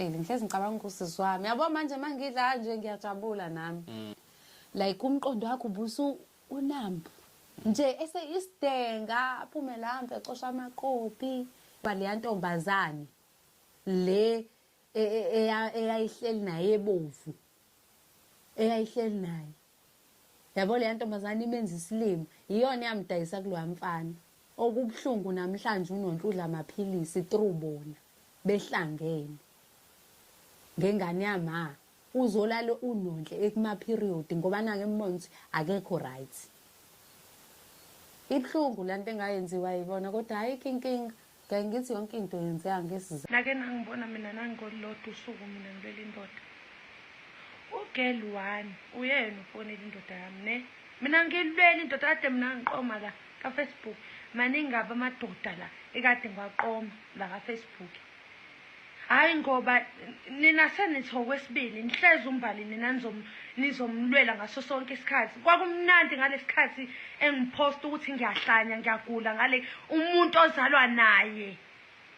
Ngihlezi ngicabanga usisi wami. Yabo manje mangidla nje ngiyajabula nami. Like umqondo wakho ubusu unambu. Nje ese isidenga aphume lambe ecosha amakopi. Baleya ntombazane le eyayihleli naye ebovu. Eyayihleli naye. Yabo leya ntombazane imenza isilima. Iyona eyamdayisa kuloya mfana. Okubuhlungu namhlanje uNonhle udla amaphilisi through bona behlangene. Ngengane yama uzolala uNonhle ekuma period ngoba nake embona ukuthi akekho right. Ibuhlungu lento engayenziwa yibona kodwa ayikho inkinga. Ngeke ngithi yonke into yenzeka ngesizathu. Nake nangibona mina nangolulodwa usuku mina ngilwela indoda. Ugirl one uyena ufonela indoda yami ne. Mina ngilwela indoda kade mina ngiqoma la ka Facebook. Maningi kabi amadoda la ekade ngiwaqoma la ka Facebook. Hayi ngoba nina senithi okwesibili nihlezi umbali nina nizomlwela ngaso sonke isikhathi. Kwakumnandi ngalesikhathi engiphosta ukuthi ngiyahlanya ngiyagula ngale umuntu ozalwa naye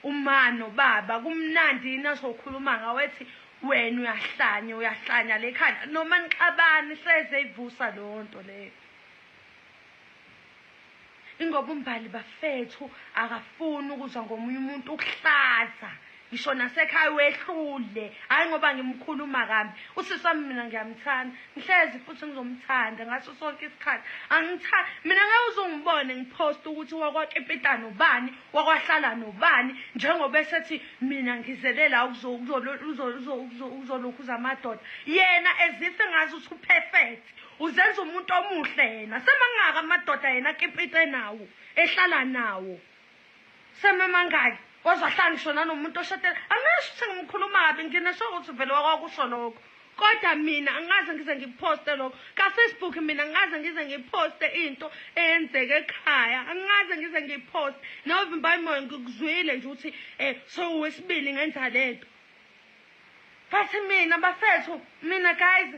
uma nobaba kumnandi yini azokhuluma ngawethi wena uyahlanya uyahlanya le khanda noma nixabana ihleze ivusa leyo nto leyo. Ingoba uMbali bafethu akafuni ukuzwa ngomunye umuntu ukuhlaza ngisho nasekhaya wehlule hhayi ngoba ngimkhuluma kambi usisi wami mina ngiyamthanda ngihlezi futhi ngizomthanda ngaso sonke isikhathi angithandi mina ngeke uze ungibone ngiphosta ukuthi wakwakipita nobani wakwahlala nobani njengoba esethi mina ngizele la ukuzolokhuza amadoda yena ezife ngazi ukuthi uperfect Uzenza umuntu omuhle yena. Semangaka amadoda yena akipite nawo, ehlala nawo. Sememangaki? Waze wahlala ngisho nanomuntu oshadele. Angisho ukuthi ngimkhuluma kabi nginesho ukuthi vele wakwakusho lokho. Kodwa mina angikaze ngize ngikuphoste lokho. Ka-Facebook mina angikaze ngize ngiphoste into eyenzeka ekhaya. Angikaze ngize ngiphoste. Nawe Vimbayi Moyo ngikuzwile nje ukuthi eh sowesibili ngenza lento. But mina bafethu mina guys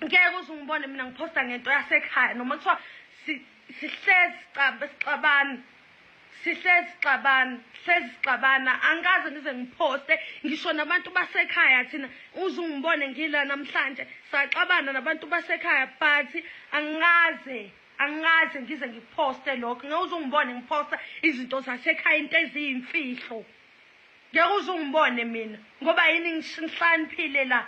ngeke uze ungibone mina ngiphosta ngento yasekhaya noma kuthiwa sihlezi sixabana sihlezi sixabana sihlezi sixabana angikaze ngize ngiphoste ngisho nabantu basekhaya thina uze ungibone ngila namhlanje saxabana nabantu basekhaya but angikaze angikaze ngize ngiphoste lokho ngeke uze ungibone ngiphosta izinto zasekhaya into eziyimfihlo ngeke uze ungibone mina ngoba yini ngihlaniphile la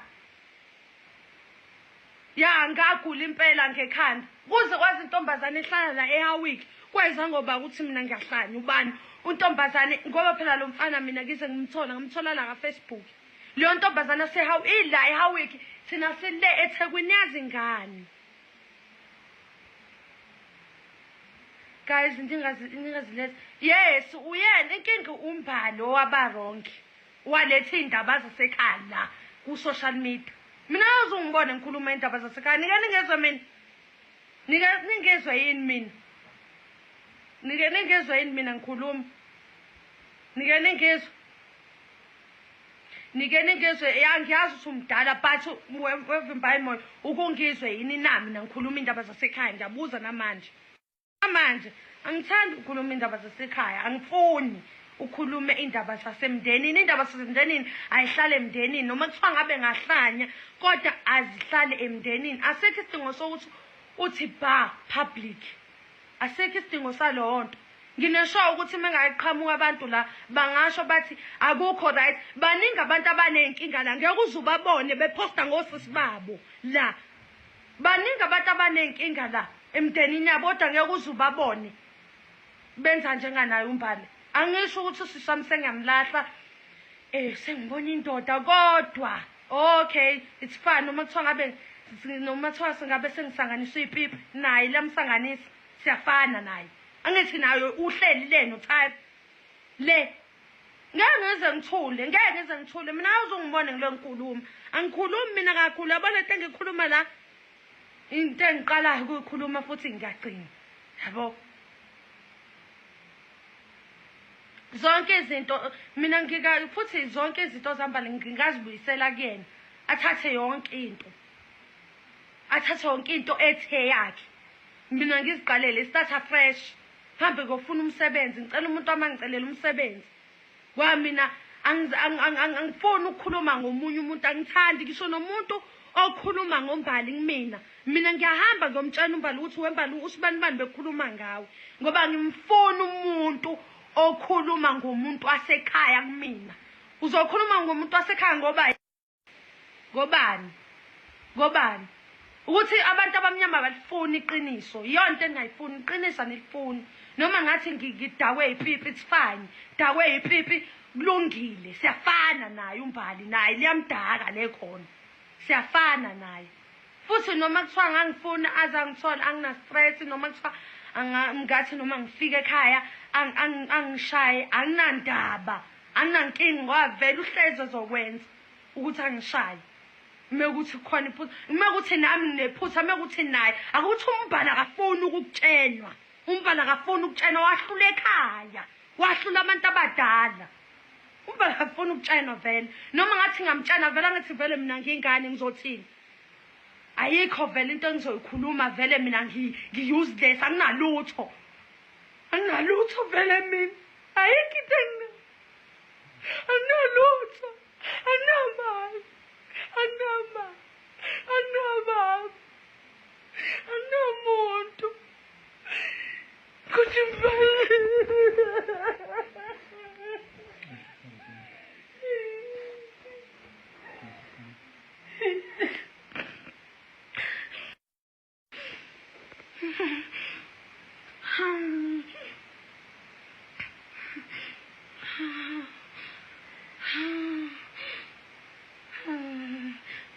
Ya ngagula impela ngekhanda. Kuze kwazi intombazane ehlala la eHowick kweza ngoba ukuthi mina ngiyahlanya ubani untombazane ngoba phela lo mfana mina ngize ngimthola ngimthola la ka Facebook. Leyo ntombazane yaseHow ila eHowick thina sile eThekwini yazi ngani. Guys ningazi ningaziletha. Yes uyena inkinga umbali owaba wrong. Waletha iy'ndaba zasekhaya la ku-social media. Mina yoze ungibone ngikhuluma indaba zasekhaya. Nike ningezwe mina? Nike ningezwe yini mina? Nike ningezwe yini mina ngikhuluma? Nike ningezwe? Nike ningezwe? Ya ngiyazi ukuthi umdala but wevimba imoya ukungizwe yini na mina ngikhuluma indaba zasekhaya ngiyabuza namanje. Manje angithandi ukukhuluma indaba zasekhaya, angifuni ukhulume indaba zasemndenini. Indaba zasemndenini ayihlale emndenini noma kuthiwa ngabe ngahlanya kodwa azihlale emndenini. Asikho isidingo sokuthi uthi ba public. Asikho isidingo salowo nto. Nginesho ukuthi uma ngayiqhamuka abantu la bangasho bathi akukho right. Baningi abantu abaney'nkinga la ngeke uze ubabone bephosta ngosisi babo la. Baningi abantu abaney'nkinga la emndenini yabo kodwa ngeke uze ubabone benza njenganaye uMbali. Angisho ukuthi usisi wami sengiyamlahla eh sengibona indoda kodwa okay it's fine noma kuthiwa ngabe noma kuthiwa singabe sengisanganiswa ipipi naye lamsanganisa siyafana naye angithi naye uhleli le no-type le Ngeke ngize ngithule, ngeke ngize ngithule. Mina awuzungibone ngile ngikhuluma. Angikhulumi mina kakhulu, yabona into engikhuluma la. Into engiqalayo ukuyikhuluma futhi ngiyagcina. Yabo. Zonke izinto mina ngika futhi zonke izinto zambali ngingazibuyisela kuyena. Athathe yonke into. Athathe yonke into ethe yakhe. Mina ngiziqalele start afresh. Hambe ngofuna umsebenzi ngicela umuntu wami angicelele umsebenzi. Kwa mina Angifuni ukukhuluma ngomunye umuntu, angithandi ngisho nomuntu okhuluma ngoMbali kumina. Mina ngiyahamba ngiyomtshela uMbali ukuthi wembali usibani bani bekhuluma ngawe, ngoba ngimfuna umuntu okhuluma ngomuntu wasekhaya kumina. Uzokhuluma ngomuntu wasekhaya ngoba ngobani? Ngobani? Ukuthi abantu abamnyama abalifuni iqiniso. Iyona into engingayifuni, iqiniso anilifuni. Noma ngathi ngidakwe ipipi, it's fine. Dakwe ipipi kulungile, siyafana naye uMbali, naye liyamdaka le khona. Siyafana naye. Futhi noma kuthiwa ngangifuna aze angithole, angina stress. Noma kuthiwa ngathi noma ngifika ekhaya angishaye, anginandaba, anginankinga, ngoba vele uhlezi ezokwenza ukuthi angishaye. Mekuthi khona iphutha, mekuthi nami nginephutha, mekuthi naye akuthi uMbali akafuni ukukutshenwa. UMbali akafuni ukutshenwa, wahlula ekhaya, wahlula abantu abadala. UMbali akafuni ukutshenwa vele. Noma ngathi ngamtshena vele, angithi vele mina ngiyingane, ngizothini? Ayikho vele into engizoyikhuluma vele, mina ngi-useless, anginalutho. Anginalutho vele mina. Ayikho into enginayo. Anginalutho. Anginamali. Anginamali. Anginababa. Anginamuntu. Kuthi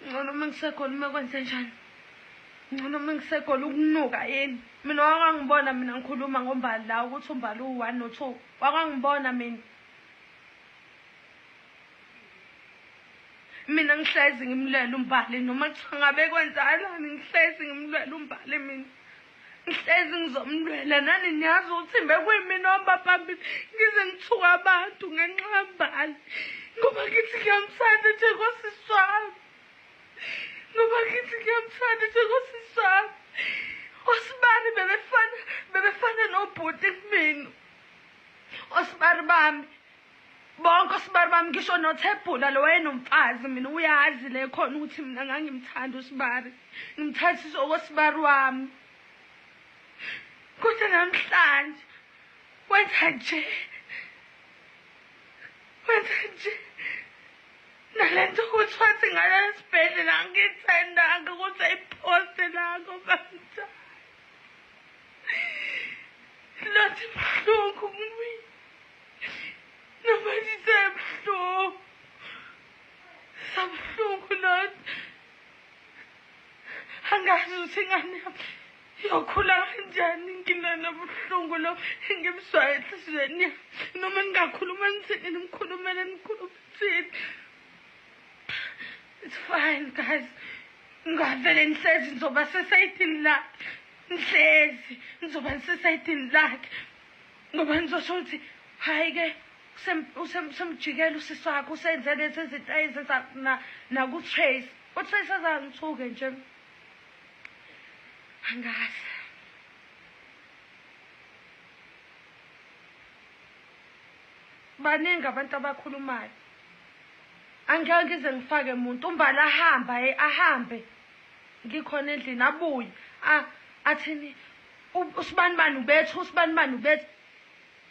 ngcono uma ngisekhona, uma kwenze njani, ngcono uma ngisekhona ukunuka yini. Mina wakangibona mina ngikhuluma ngoMbali la, ukuthi uMbali uwu-1 no-2, wakangibona mina. Mina ngihlezi ngimlwela uMbali, noma kuthiwa ngabe kwenzakalani, ngihlezi ngimlwela uMbali mina. Ngihlezi ngizomlwela, nani niyazi ukuthi bekuyimina ohamba phambili, ngize ngithuka abantu ngenxa kaMbali, ngoba ngithi ngiyamthanda njengosisi wami, ngoba ngithi ngiyamthanda njengosisi wami. Osibari bebefana nobhuti kumina, osibari bami bonke, osibari bami, ngisho noThebhula lo wayenomfazi, mina uyazi le khona ukuthi mina ngangimthanda usibari, ngimthathisa okosibari wami. Kodwa namhlanje wenza nje, wenza nje nale nto ukuthi wathi ngale esibhedlela angithandanga ukuthi ayiphoste la ngoba ngithanda. Lathi buhlungu kumina, noma ngisebuhlungu, sabuhlungu nathi. Angazi ukuthi ingane yami iyokhula kanjani nginana buhlungu lo engibuzwayo enhliziyweni yami. Noma ningakhuluma nithini, nimkhulumele, nikhulume nithini, it's fine guys. Ngavele nihlezi nizoba sesayidini lakhe, nihlezi nizoba nisesayidini lakhe, ngoba nizosho ukuthi hhayi-ke usemjikela usisi wakhe, usenze lezi izinto ayezenza naku-Trace. UTrace azangithuke nje, angazi. Baningi abantu abakhulumayo, angeke ngize ngifake muntu. UMbali ahamba, ahambe ngikhona endlini, abuye athini, usibani bani ubethu, usibani bani ubethu.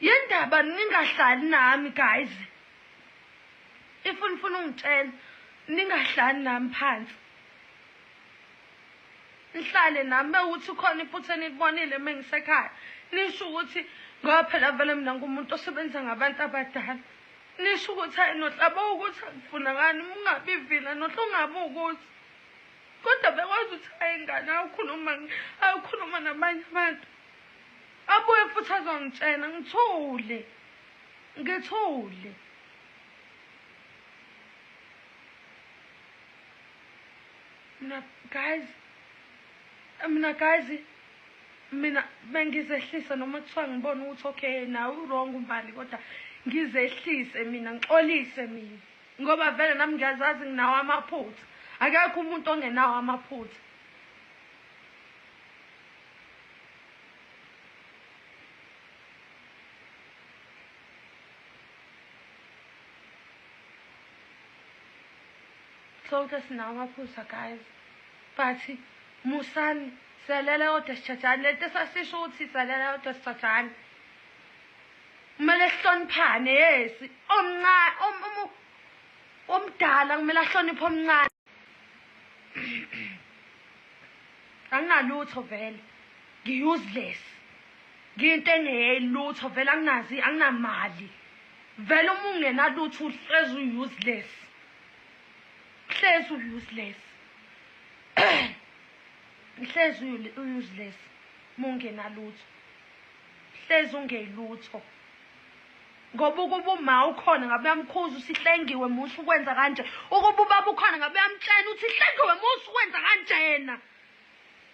Yindaba ningahlali nami guys? If nifuna ungitshela, ningahlali nami phansi, nihlale nami. Mewukuthi khona iphutha enilibonile uma ngisekhaya, nisho ukuthi, ngoba phela vele mina ngumuntu osebenza ngabantu abadala, nisho ukuthi hayi nohlaba ukuthi akufunakani, ungabi vila nohle, ungabi ukuthi, kodwa bekwazi ukuthi hayi ngane awukhuluma, awukhuluma nabanye abantu. Abuye futhi azongitshela, ngithule, ngithule. Mina guys, mina guys, mina bengizehlisa noma kuthiwa ngibona ukuthi okay nawe u-wrong uMbali, kodwa ngizehlise mina, ngixolise mina, ngoba vele nami ngiyazazi nginawo amaphutha. Akekho umuntu ongenawo amaphutha. Sonke sinawo amaphutha guys, but musani siyalela kodwa sijajane. Lento esasisho ukuthi siyalela kodwa sijajane, kumele sihloniphane. Yes, omncane omdala kumele ahloniphe omncane. Anginalutho vele, ngi-useless, ngiyinto engeyilutho vele, anginazi, anginamali vele. Uma ungenalutho uhlezi u-useless, hlezi u-useless, hlezi u-useless uma ungenalutho, hlezi ungeyilutho. Ngoba ukuba uma ukhona ngabe uyamkhuza usihlengiwe musa ukwenza kanje, ukuba ubaba ukhona ngabe uyamtshela uthi hlengiwe musa ukwenza kanjena,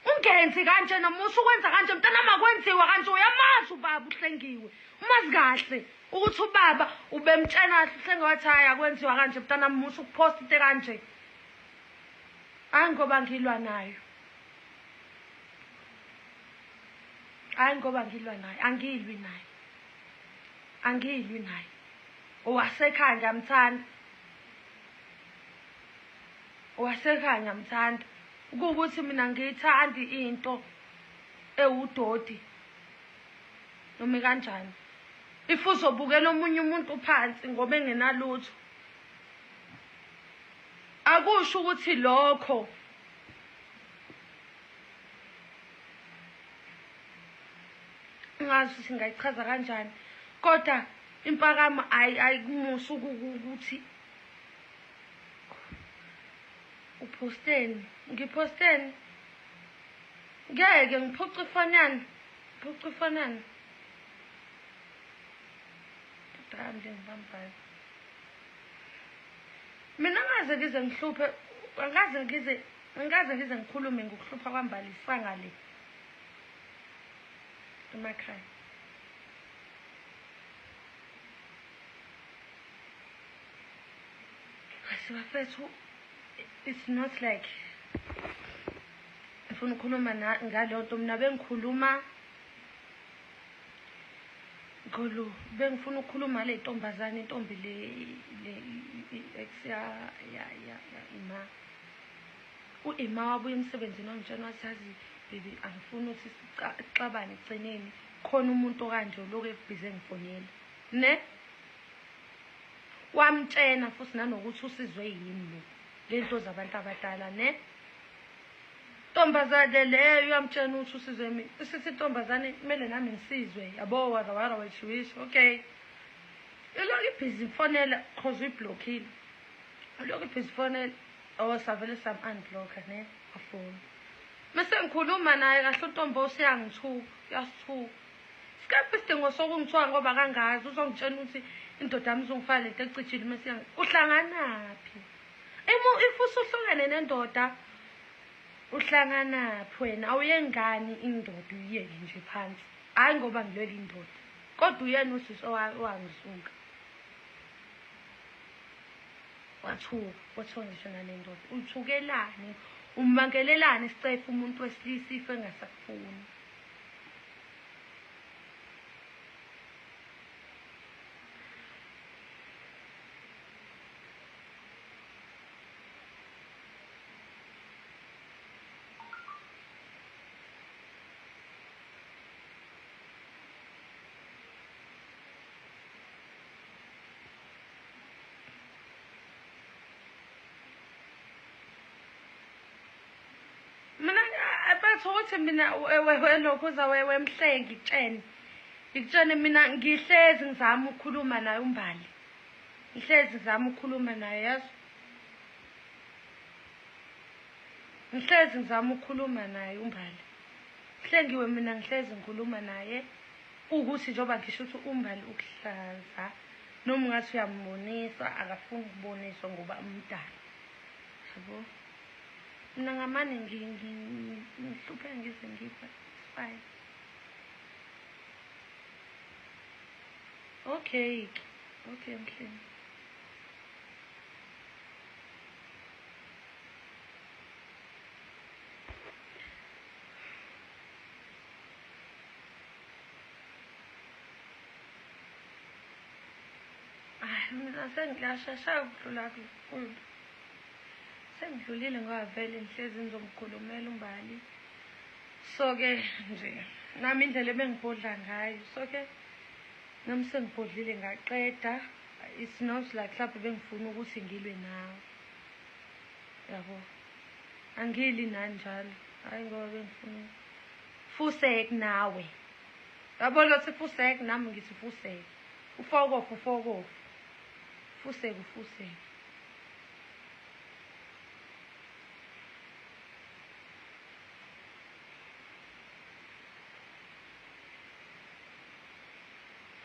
ungenzi kanjena, musa ukwenza kanje mntanami, akwenziwa kanje. Uyamazi ubaba uhlengiwe, umazi kahle ukuthi ubaba ubemtshela kahle uhlengiwe, wathi hhayi akwenziwa kanje mntanami, musa ukuphosta into kanje. Hhayi ngoba ngilwa nayo, hhayi ngoba ngilwa nayo, angilwi naye, angilwi naye. Owasekhaya ngiyamthanda, owasekhaya ngiyamthanda. Kuwukuthi mina ngiyithandi into ewudoti noma kanjani. If uzobukela omunye umuntu phansi ngoba engenalutho, akusho ukuthi lokho ngazi ukuthi ngayichaza kanjani, kodwa impakamo ayikumusa ukuthi uphosteni, ngiphosteni, ngeke ngiphuce ifoni yami, ngiphuce ifoni yami. Dami le ngibambayo mina, ngaze ngize ngihluphe, angikaze ngize ngikhulume ngokuhlupha kwambalisanga le emakhaya. Bafethu, it's not like ngifuna ukukhuluma ngaleyo nto. Mina bengikhuluma ngolo, bengifuna ukukhuluma le ntombazane, intombi le le ex ya ya ya ya ima. U-Ima wabuya emsebenzini wangitshela, wathi yazi baby, angifuni ukuthi sixabane ekugcineni, khona umuntu okanje olokhu ebhizi engifonela ne. Wamtshena futhi nanokuthi usizwe yini lo lento zabantu abadala ne. Ntombazane leyo uyamtshena ukuthi usizwe mina, isithi intombazane kumele nami ngisizwe, yabo, wara wara wethiwisho. Okay, ilokhu ibhizi ifonela cause uyiblockile, ilokhu ibhizi ifonela. Oh, savele sam-unblocka ne afoni. Mese ngikhuluma naye kahle untombo usiyangithuka, uyasithuka. Sikephi isidingo sokungithuka ngoba kangazi, uzongitshela ukuthi indoda yami izongifaka lento ecijile mese uhlanganaphi? If usuhlukene nendoda uhlanganaphi wena? Awuyengani indoda uyiyeke nje phansi. Hhayi ngoba ngilwela indoda, kodwa uyena usisi owangisuka. Wathuka, wathuka ngisho nale ndoda. Uthukelani? Ummangelelani isicefe umuntu wesilisa if engasakufuni? Mina batho ukuthi mina welokhuza wemhlenge ngikutshene, ngikutshene mina ngihlezi ngizama ukukhuluma naye uMbali, ngihlezi ngizama ukukhuluma naye, yazi, ngihlezi ngizama ukukhuluma naye uMbali. Hlengiwe mina ngihlezi ngikhuluma naye, ukuthi njengoba ngisho ukuthi uMbali ukuhlaza noma ungathi uyambonisa akafuni ukuboniswa ngoba umdala, yabo. Mina ngamane ngihluphe ngize ngife, it's fine. Okay, okay mhleni. Hayi mina sengiyashesha ukudlula kulo. Sengidlulile ngoba vele ngihlezi ngizomkhulumela uMbali. So-ke nje nami indlela ebengibhodla ngayo, so-ke nami sengibhodlile ngaqeda. It's not like mhlawumbe bengifuna ukuthi ngilwe nawe, yabo. Angili nani njalo, hhayi ngoba bengifuna fusek nawe, yabo. Lothi fusek nami ngithi fusek, ufokofu ufokofu, fusek ufusek.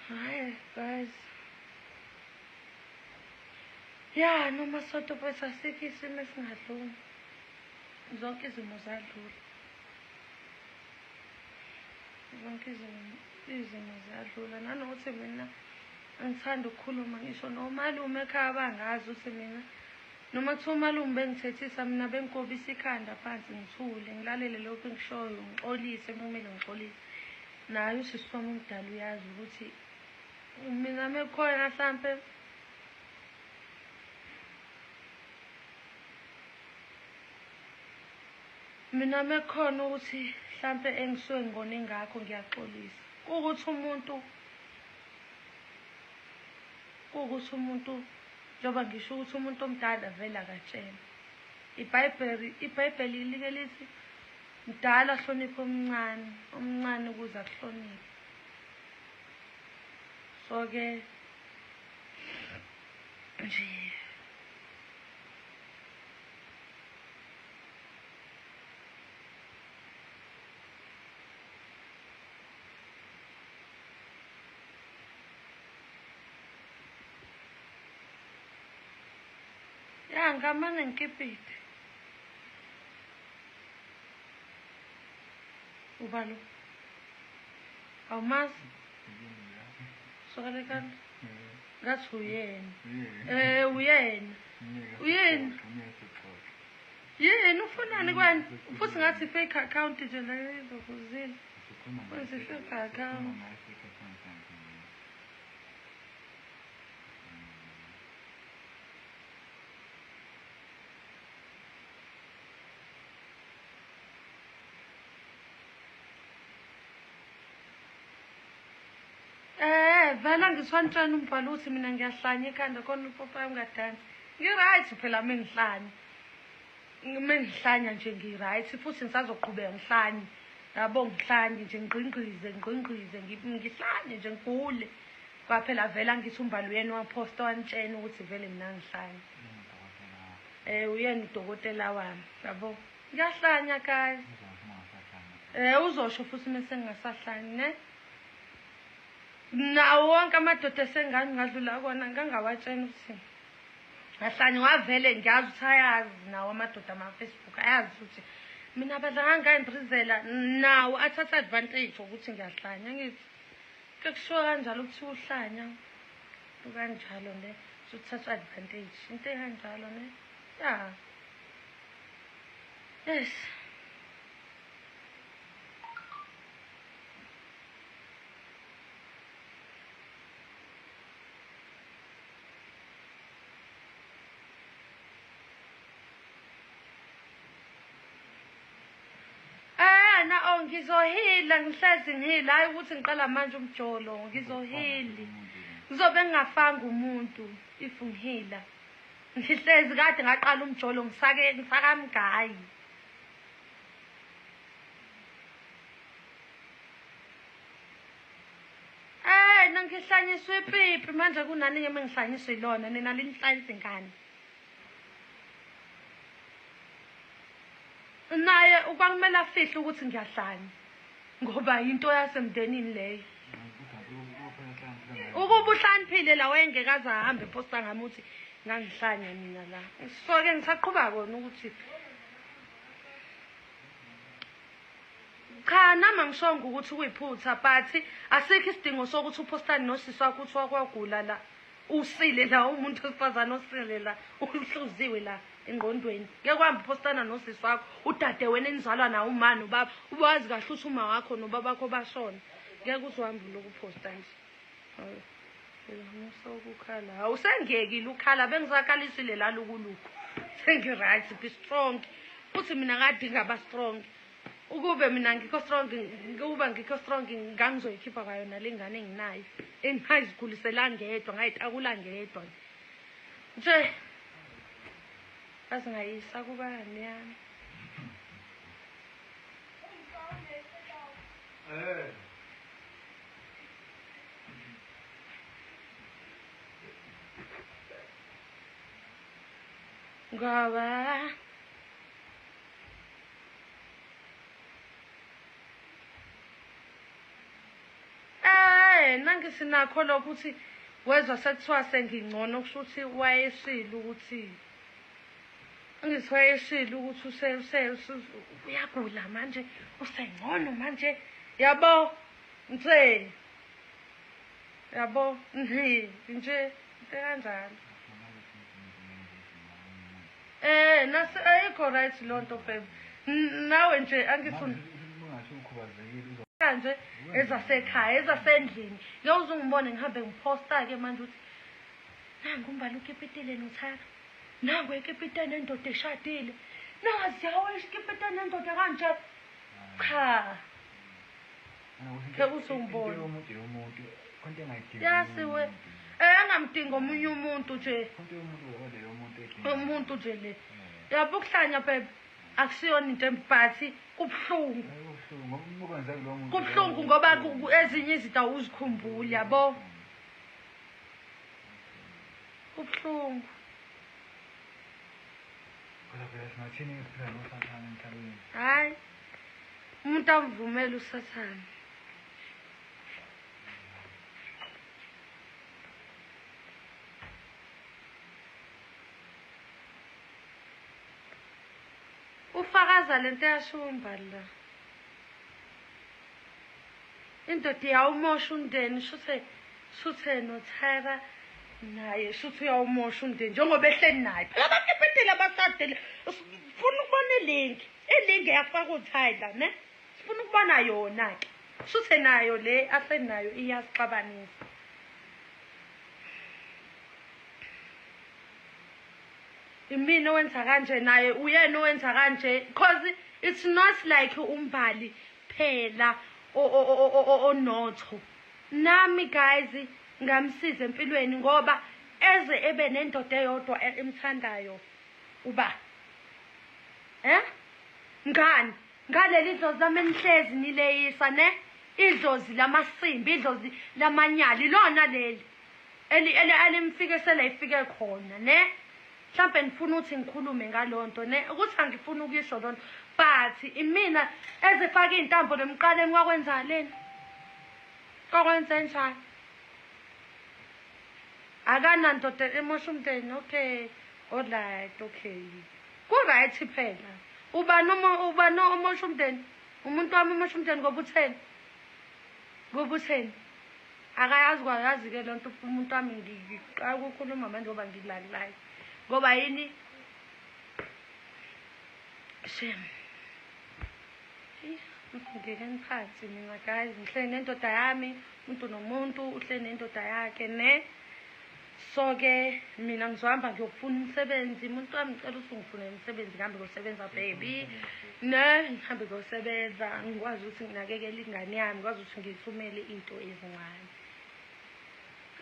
Hayi guys, ya noma sonto mfethu, asikho isimo esingadluli, zonke izimo zadlula, zonke izimo ziyadlula. Nanokuthi mina angithandi ukukhuluma, ngisho nomalume ekhaya bangazi ukuthi mina, noma kuthiwa umalume bengithethisa mina, bengigobisa ikhanda phansi, ngithule, ngilalele lokhu engishoyo, ngixolise uma kumele ngixolise. Naye usisi wami omdala uyazi ukuthi mina mekukhona hlampe mina mekukhona ukuthi hlampe engisuke ngibone ngakho, ngiyaxolisa. Kuwukuthi umuntu, njengoba ngisho ukuthi umuntu omdala vele akatshelwa. IBhayibheli like lithi mdala hlonipha omncane, omncane ukuze akuhloniphe. So-ke nje ya ngamane ngikipite. Uba lo awumazi sokalekana ngathi uyena, uyena, uyena yini, ufunani kwena futhi? Ngathi fake account nje la ezokuzile, wenze fake account. Vele angiswantshani umbhalo ukuthi mina ngiyahlanya ekhanda khona upopayi ungadansi. Ngi-right phela mengihlanya. Mengihlanya nje ngi-right, futhi ngisazoqhubeka ngihlanye. Yabo, ngihlanye nje, ngigqingqize, ngigqingqize, ngihlanye nje ngigule. Kwaphela vele angithi umbhalo uyena waphosta wanitshena ukuthi vele mina ngihlanya. Uyena udokotela wami, yabo. Ngiyahlanya guys. Uzosho futhi mase ngingasahlanyi ne. Nawo wonke amadoda esengami ngadlula kona ngangawatshena ukuthi ngahlanya, wavele ngiyazi ukuthi ayazi nawo amadoda ama-Facebook, ayazi ukuthi mina badla ngangayindrizela, nawo athatha advantage ukuthi ngiyahlanya. Ngithi ke kushiwo kanjalo ukuthi uhlanya kanjalo ne, suthatha advantage into ekanjalo ne. Ya, yes. Na oh, ngizohila, ngihlezi ngihila, hayi ukuthi ngiqala manje umjolo, ngizohili. Ngizobe ngingafanga umuntu if ngihila. Ngihlezi kade ngaqala umjolo, ngisake ngisakamgayi. Nangihlanyiswa ipipi manje kunani ke mengihlanyiswa ilona, nina linihlanyisa ingane. Naye kwakumele afihle ukuthi ngiyahlanya ngoba into yasemndenini leyo. Ukuba uhlaniphile la wayengeke aze ahambe eposta ngami ukuthi ngangihlanya mina la. So-ke ngisaqhuba kona ukuthi cha, nami angishongo ukuthi kuyiphutha, but asikho isidingo sokuthi uphostane nosisi wakho ukuthi wakwagula la, usile la, umuntu wesifazane osile la, uhluziwe la engqondweni. Ngeke uhambe uphostana nosisi wakho, udade wena enizalwa nawo uma nobaba, ubazi kahle ukuthi uma wakho nobabakho bashona, ngeke uze uhambe uloku uphosta nje. Hawu, phela musa ukukhala. Hawu, sengiyekile ukukhala, bengisakhalisile la lukuluku. Sengi-right, be strong. Futhi mina kade ngaba strong. Ukube mina ngikho strong, ukuba ngikho strong ngangizoyikhipha kwayona le ngane enginayo. Engingayizikhulisela ngedwa, ngayitakula ngedwa. Nje azingayisa kubani yami. Ngoba nangisinakho lokho ukuthi wezwa sekuthiwa sengingcono, kusho ukuthi wayeshilo ukuthi angithi wayeshilo ukuthi uyagula manje, usengcono manje, yabo nje, yabo nje into kanjalo. Nasi ayikho right loo nto babe. Nawe nje angifuni kanje ezasekhaya, ezasendlini. Ngeke uze ungibone ngihambe ngiphosta-ke manje ukuthi nangu uMbali ukipitile noThara, nangu ekipite nendoda eshadile, nazi yawo ekipite nendoda kanje. Cha, ngeke uze ungibone. Yasiwe angamdingi omunye umuntu nje, umuntu nje le. Yabo ukuhlanya babe akusiyona into embathi, kubuhlungu. Kubuhlungu ngoba ezinye izinto awuzikhumbuli, yabo. Kubuhlungu. Hayi, umuntu amvumele uSathane. Ufakaza lento eyashiwo uMbali la. Indoda iyawumosha umndeni, shuthe noThara naye, shuthe uyawumosha umndeni njengoba ehleli naye. Phela abakipitile abashadile, sifuna ukubona ilinki. Ilinki yafaka uThayla, ne? Sifuna ukubona yona-ke. Shuthe nayo le ahleli nayo iyasixabanisa. Imina owenza kanje naye uyena owenza kanje, cause it's not like uMbali phela onotho. Nami guys ngamsiza empilweni ngoba eze ebe nendoda eyodwa emthandayo uba ngani ngaleli dlozi lami enihlezi nileyisa, ne? Idlozi lamasimbi, idlozi lamanyala, ilona leli elimfike selifike khona, ne? Mhlampe ngifuna ukuthi ngikhulume ngalonto, ne? Ukuthi angifuni ukuyisho lonto, but imina ezifaka iy'ntambo lemqaleni kwakwenzaleni, kwakwenze njani? Akanandoda emosha umndeni. Okay, alright, okay, ku-right phela. Ubani ubani omosha umndeni? Umuntu wami umosha umndeni ngoba utheni? Ngoba utheni? Akayazi kwayazi-ke loo nto umuntu wami. Ngiqala ukukhuluma manje ngoba ngilalelayo. Ngoba yini? Shem. Ngeke ngiphathe mina guys, ngihleli nendoda yami, umuntu nomuntu uhleli nendoda yakhe, ne? So-ke mina ngizohamba ngiyokufuna umsebenzi. Umuntu wami ngicela ukuthi ungifunele umsebenzi, ngihambe ngosebenza baby, ne? Ngihambe ngosebenza, ngikwazi ukuthi nginakekele ingane yami, ngikwazi ukuthi ngiyithumele into ezincane.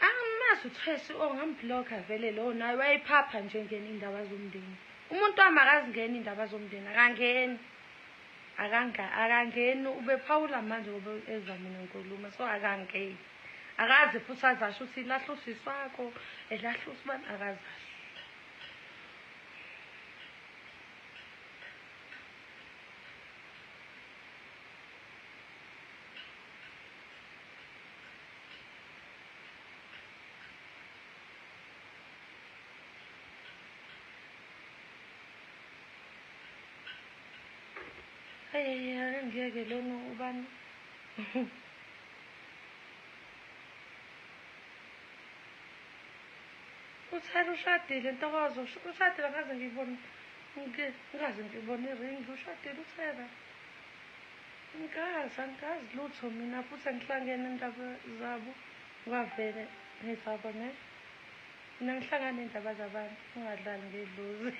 Angimazi uThwesi, ngambhlokha vele lo naye wayephapha nje ngena iy'ndaba zomndeni. Umuntu wami akazingeni iy'ndaba zomndeni, akangeni. Akangeni, ubephawula manje ngoba ezwa mina ngikhuluma, so akangeni. Akazi futhi azasho ukuthi lahla usisi wakho, elahla usibani, akazasho. Hey, angeke lona ubani. Uthara ushadile Ntokozo, ushadile ngaze ngibone, ngaze ngibone iringi, ushadile uThara. Ngikazi, angikazi lutho mina futhi angihlangene indaba zabo. Kwavele ngizabo, ne? Mina ngihlangana ney'ndaba zabantu, ungadlali ngedlozi.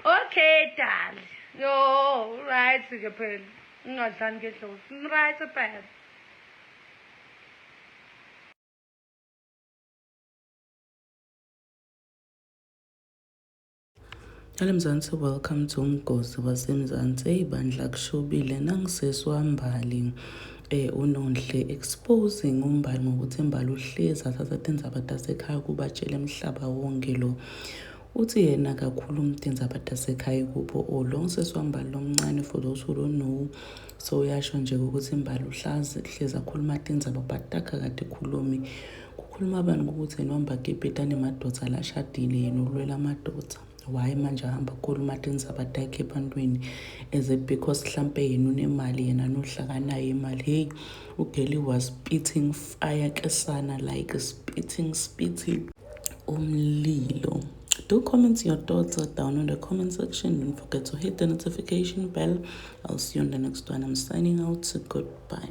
Okay, dali. Yo, right-ke phela. Ungadlali ngedlozi. Right phela. Hello Mzansi, welcome to Umgosi waseMzansi. Eyi bandla kushubile nangisesi wambali unonhle exposing umbali ngokuthi imbali uhlezi athatha tindzaba tasekhaya kubatshela emhlaba wonke lo uthi yena kakhulu umtindzaba tasekhaya kubo o lo ngisesi wambali lomncane for those who don't know so uyasho nje ukuthi imbali uhlazi hlezi akhuluma tindzaba but takha kade khulumi Kukhuluma bani ukuthi yena uhamba kipita nemadoda lashadile yena ulwela amadoda why manje ahamba kukhuluma tindzaba takhe ebantwini as it because hlampe yena unemali yena nohlakanayo imali hey ugeli was spitting fire kesana like spitting spitting umlilo. Do comment your thoughts down in the comment section. Don't forget to hit the notification bell. I'll see you on the next one. I'm signing out. Goodbye.